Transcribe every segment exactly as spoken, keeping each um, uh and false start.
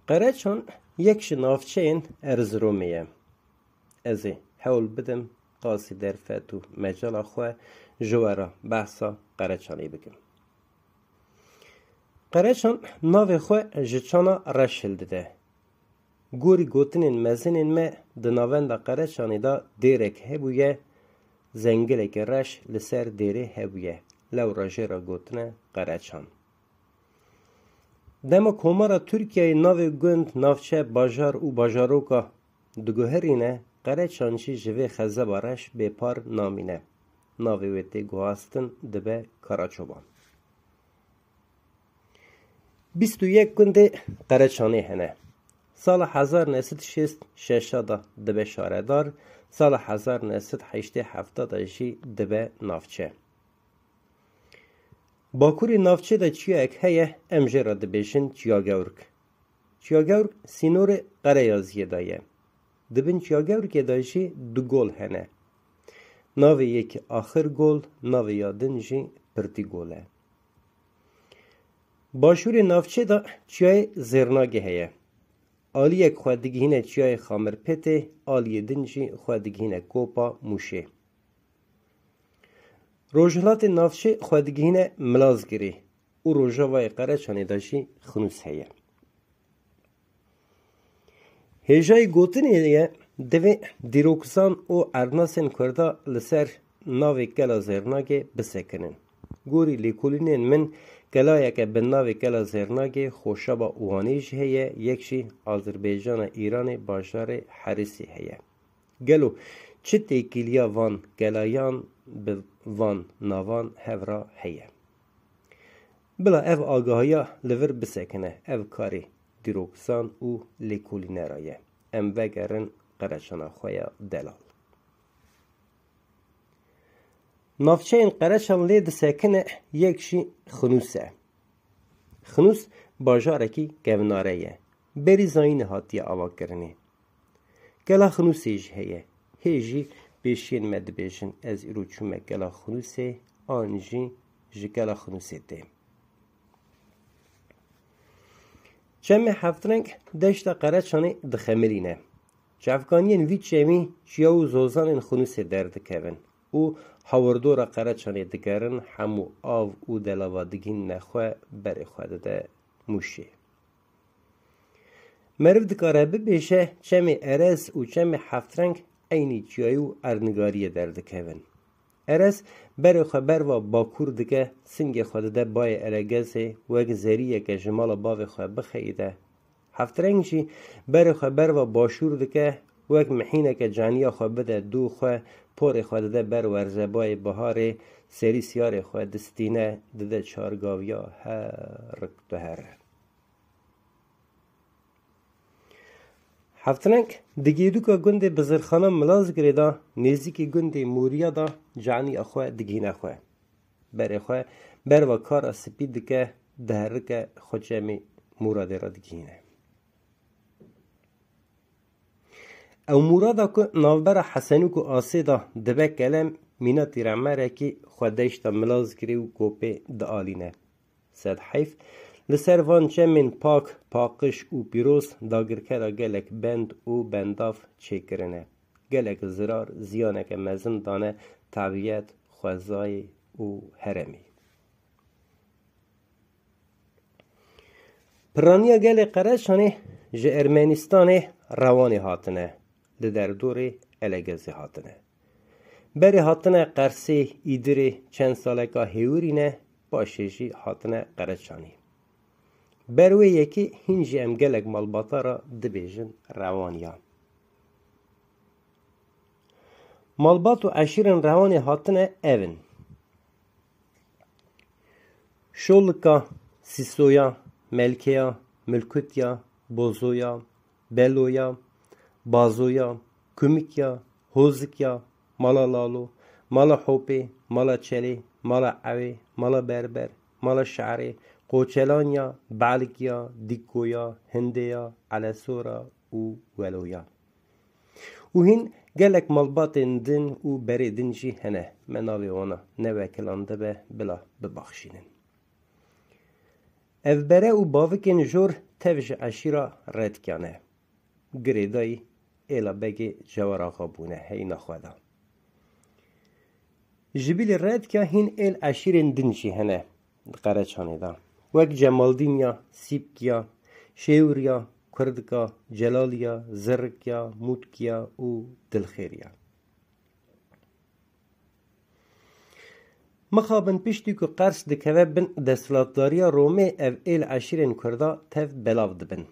Qereçan yek ji navçeyên Erziromê ye. Ez ê hewl bidim qasî derfet û mecala xwe ji we re behsa Qereçanê bikim. Qereçan navê xwe ji çana reş hildide. Gorî gotinên mezinên me di navenda Qereçanê de dêrek hebûye, zengileke reş li ser dêrê hebûye, lewra jê re gotine Qereçan. Dema Komara Tirkiyeyê navê gund, navçe, bajar û bajaroka diguherîne, Qereçan jî ji vê xezeba reş bêpar namîne. Navê wê tê guhastin, dibe Karaçoban. Bîst û yek gundê Qereçanê hene. Sala hezar neh sed şêst şeşa de dibe şaredar, sala hezar neh sed heştê hefta de jî dibe navçe. Bakurê navçê de çiyayek heye, em jê re dibêjin Çiyagewrk. Çiyagewrk sînorê Qereyaziyê de ye. Di bin Çiyagewrkê de jî du gol hene. Navê yekî Axir Gol, navê ya din jî Pirtî Gol e. Başûrê navçê de çiyayê Zêrnagê heye. Aliyek xwe digihîne çiyayê Xamirpêtê, aliyê din jî xwe digihîne Kopa Mûşê. Rojhilatê navçê xwe digihîne Milazgirê û rojavayê Qereçanê de jî Xinûs heye. Hêjayî gotinê ye, divê dîrokzan û erdnasên Kurda li ser navê Kela Zêrnagê bisekinin. Gorî lêkolînên min, kelayeke bi navê Kela Zêrnagê Xoşaba Wanê jî heye, yek jî Azerbaycana Îranê bajarê Herisê heye. Gelo çi têkiliya van kelayan bi van navan hev re heye? Bila ev agahiya li vir bisekine, ev karê dîrokzan û lêkolînera ye. Em vegerin Qereçana xwe ya delal. Navçeyên Qereçan lê disekine, yek jî Xinûs e. Xinûs bajarekî kevnare ye. Berî zayînê hatiye avakirinê. Kela Xinûsê jî heye. Hê jî pêşiyên me dibêjin, ez îro çûme Kela Xinûsê, an jî ji Kela Xinûsê têm. Çemê Heftreng deşta Qereçanê dixemilîne. Çavkaniyên vî çemî çiya û zozanên Xinûsê derdikevin û hawirdora Qereçanê digerin, hemû av û delava digihînine xwe, berê xwe dide Mûşê. Meriv dikare bibêje, çemê Erez û çemê Heftreng eynî çiyayî û erdnigariyê derdikevin. Erez berê xwe berva bakur dike, singê xwe dide bayê Elegezê, wek zeriyeke ji mala bavê xwe bixeyide. Heftreng jî berê xwe berva başûr dike, wek mihîneke caniya xwe bide dû xwe, porê xwe dide ber werzebayê biharê, serî siyarê xwe distîne, dide çargaviya herik dihere. Heftreng di gêdûka gundê Bizirxana Milazgirê de, nêzîkî gundê Mûriya de caniya xwe digihîne xwe. Berê xwe berva Kara Spî dike, diherike xwe çemê Mûradê re digihîne. Ew Mûrada ku navbera Hesenûk û Asê de dibe kelem, mîna tîremerekî xwe deşta Milazgirê û Kopê dialîne. Sed heyf, li ser van çemên pak, paqij û pîroz dagirkera gelek bend û bendav çêkirine. Gelek zirar, ziyaneke mezin dane tebîet, xwezayê û herêmê. Piraniya gelê Qereçanê ji Ermenistanê Rewanê hatine, li derdorê Elegezê hatine. Berê hatine Qersê, Îdirê, çend saleka hêwirî ne, paşê jî hatine Qereçanê. Ber wê yekê hîn jî em gelek malbata re dibêjin Rewaniya. Malbat û eşîrên Rewanê hatine ev in: Şolika, Sîsoya, Melkeya, Milkutiya, Bozoya, Beloya, Bazoya, Kumikya, Hozikya, Mala Lalo, Mala Hopê, Mala Çelê, Mala Ewê, Mala Berber, Mala Şerê, Qoçelanya, Balikya, Dîkoya, Hindeya, Elesora û Weloya. Û hîn gelek malbatên din û berê din jî hene. Me navê wana newekilandibe, bila bibaxşînin. Ev bere û bavikên jor tev ji eşîra Redkiyan e. Girêdayî êla begê Cewar Axa bûne heyîna xwe de. Ji bilî Redkiya hîn êl eşîrên din jî hene di Qereçanê de. Wek Cemaldîniya, Sîpkiya, Şêwriya, Kurdika, Celaliya, Zirrikiya, Mûtkiya û Dilxêriya. Mixabin piştî ku Qers dikeve bin desthilatdariya Romê, ev êl eşîrên Kurda tev belav dibin.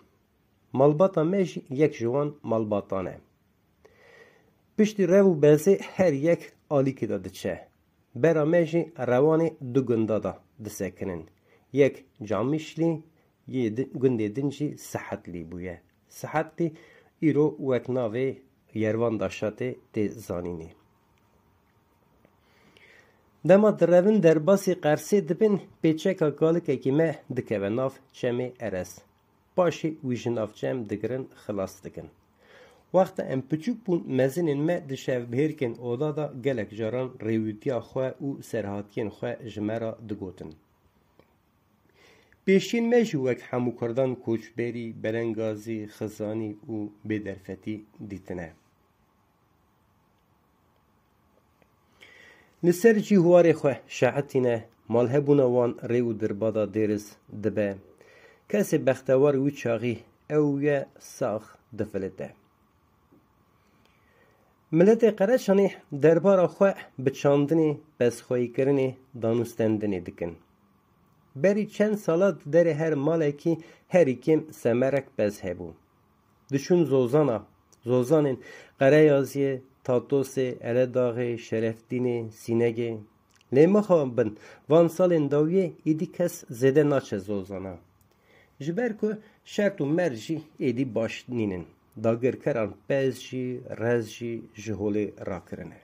Malbata me jî yek ji wan malbatan e. Piştî rew û bezê her yek alîkê de diçe. Bera me jî rewanê du gunda de disekinin. Yek Camîşlî, yê di-, gundê din jî Sihetlî bûye. Sihetlî îro wek navê Yervan Daşatê tê zanînê. Dema direvin derbasî Qersê dibin, pêçeka kalikekî me dikeve nav Çemê Erez. Paşê wî ji nav çem digirin, xilas dikin. Wexta em piçûk bûn, mezinên me di şevbihêrkên oda de gelek caran rêwîtiya xwe û serhatiyên xwe ji me re digotin. Pêşiyên me jî wek hemû Kurdan koçberî, belengazî, xizanî û bêderfetî dîtine. Li ser cî huwarê xwe şehetîne, malhebûna wan rê û dirbada dêriz dibe. Kesê bextewar wî çaxî ew ye sax difilite. Miletê Qereçanê derbara xwe bi çandinê, pezxweyîkirinê, danûstendinê dikin. Berî çend sala di derê her malekî herî kêm semerek pez hebû. Diçûn zozana, zozanên Qereyaziyê, Tatosê, Eledaxê, Şerefdînê, Sînegê. Lê mixabin, van salên dawiyê êdî kes zêde naçe zozana. Ji ber ku şert û merc jî êdî baş nînin. Dagirkeran pez jî, rez jî ji holê rakirine.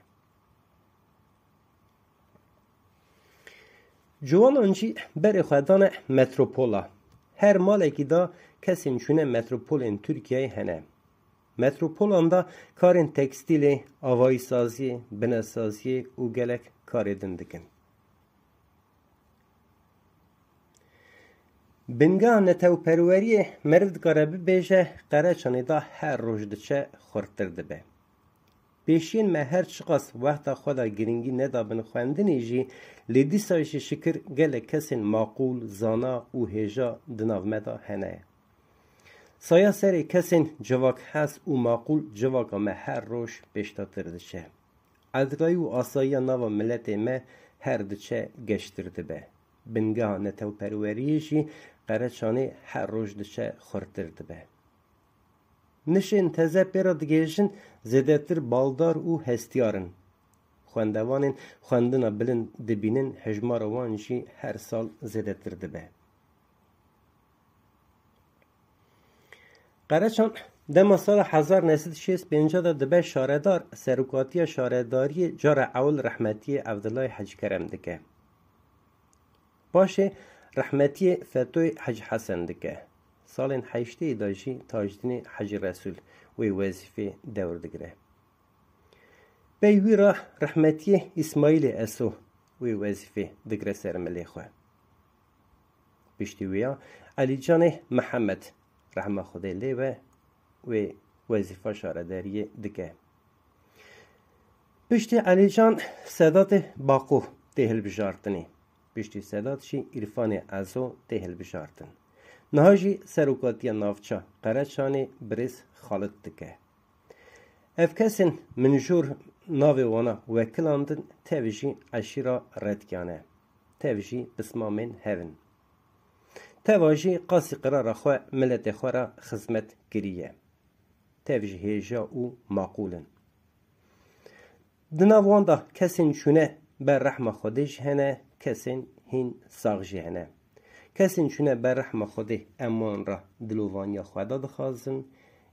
Ciwanan jî berê xwe dane metropola. Her malekî de kesên çûne metropolên Tirkiyeyê hene. Metropolan de karên tekstîlê, avayîsaziyê, binesaziyê û gelek karê din dikin. Bingeha netewperweriyê meriv dikare bibêje, Qereçanê de her roj diçe xurttir dibe. Pêşiyên me her çiqas wexta xwe de girîngî nedabin xwendinê jî, lê dîsa jî şikir gelek kesên maqûl, zana û hêja di nav me de hene. Saya serê kesên civakhez û maqûl civaka me her roj pêşdatir diçe. Edlayî û asayiya nava miletê me her diçe geştir dibe. Bingeha netewperweriyê jî Qereçanê her roj diçe xurttir dibe. Nişên teze pê re digihêjin zêdetir baldar û hestiyar in. Xwendevanên xwendina bilind dibînin, hejmara wan jî her sal zêdetir dibe. Qereçan dema sala hezar neh sed û şêst pêncî de dibe şaredar, serokatiya şaredariyê cara ewil rehmetiyê Evdilay Hecî Kerem dike. Paşê rehmetiyê Fetoyê Hecî Hesen dike. Salên heştê de jî Tacdînê Hecî Resûl wê wezîfê dewr digire. Pey wî re rehmetiyê Îsmaîlê Eso wê wezîfê digre ser milê xwe. Piştî wî ya Elîcanê Mihemed, rehma Xwedê lê be, wê wezîfa şaredariyê dike. Piştî Elîcan Sedatê Baqo tê hilbijartinê. Piştî Sedat jî Îrfanê Ezo tê hilbijartin. Niha jî serokatiya navça Qereçanê birêz Xalit dike. Ev kesên min jor navê wana wekilandin tev jî eşîra Redkiyan e. Tev jî pismamên hev in. Teva jî qasî qirara xwe miletê xwe re xizmet kiriye. Tev jî hêja û maqûl in. Di nav wan de kesên çûne ber rehma Xwedê jî hene, kesên hîn sax jî hene. Kesên çûne ber rehma Xwedê em wan re dilovaniya xwe de dixwazin,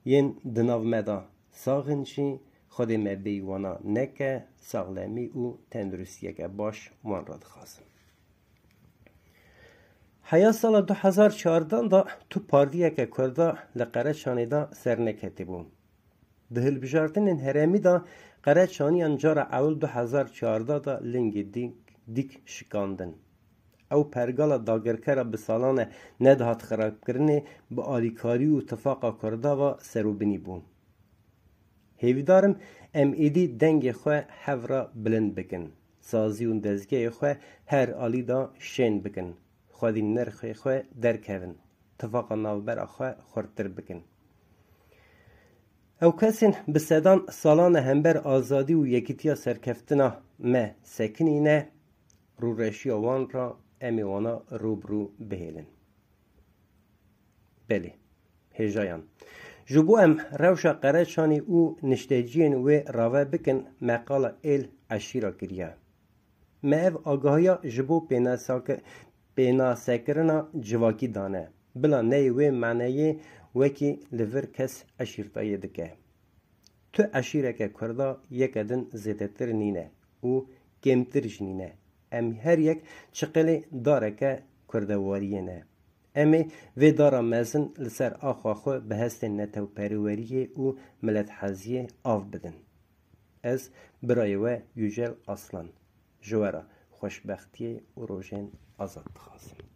yên di nav me de sax in jî Xwedê me bêyî wana neke, saxlemî û tenduristiyeke baş wan re dixwazin. Heya sala du hezar çardan de tu partiyeke Kurda li Qereçanê de serneketibû. Di hilbijartinên herêmî de Qereçaniyan cara ewil du hezar çarda de lingê dîk, dîk şikandin. Ew pergala dagirkera bi salan e nedihat xirabkirinê bi alîkarî û tifaqa Kurda ve serûbinî bû. Hêvîdar im em êdî dengê xwe hev re bilind bikin, sazî û dezgehê xwe her alî de şên bikin, xwedî nirxê xwe derkevin, tifaqa navbera xwe xurttir bikin. Ew kesên bi sedan salan e hember azadî û yekîtiya serkeftina me sekinîne, rûreşiya wan re em ê wana rû bi rû bihêlin. Belê, hêjayan. Ji bo em rewşa Qereçanî û nişteciyên wê rave bikin, me qala êl eşîra kiriye. Me ev agahiya ji bo pênasake-, pênasekirina civakî dane. Bila neyê wê maneyê wekî li vir kes eşîrtayê dike. Tu eşîreke Kurda yeke din zêdetir nîne û kêmtir jî nîne. Em her yek çiqilê dareke kurdewariyê ne. Em ê vê dara mezin li ser axa xwe bi hestên netewperweriyê û miletheziyê av bidin. Ez birayê we Yücel Aslan, ji we re xweşbextiyê û rojên azad dixwazim.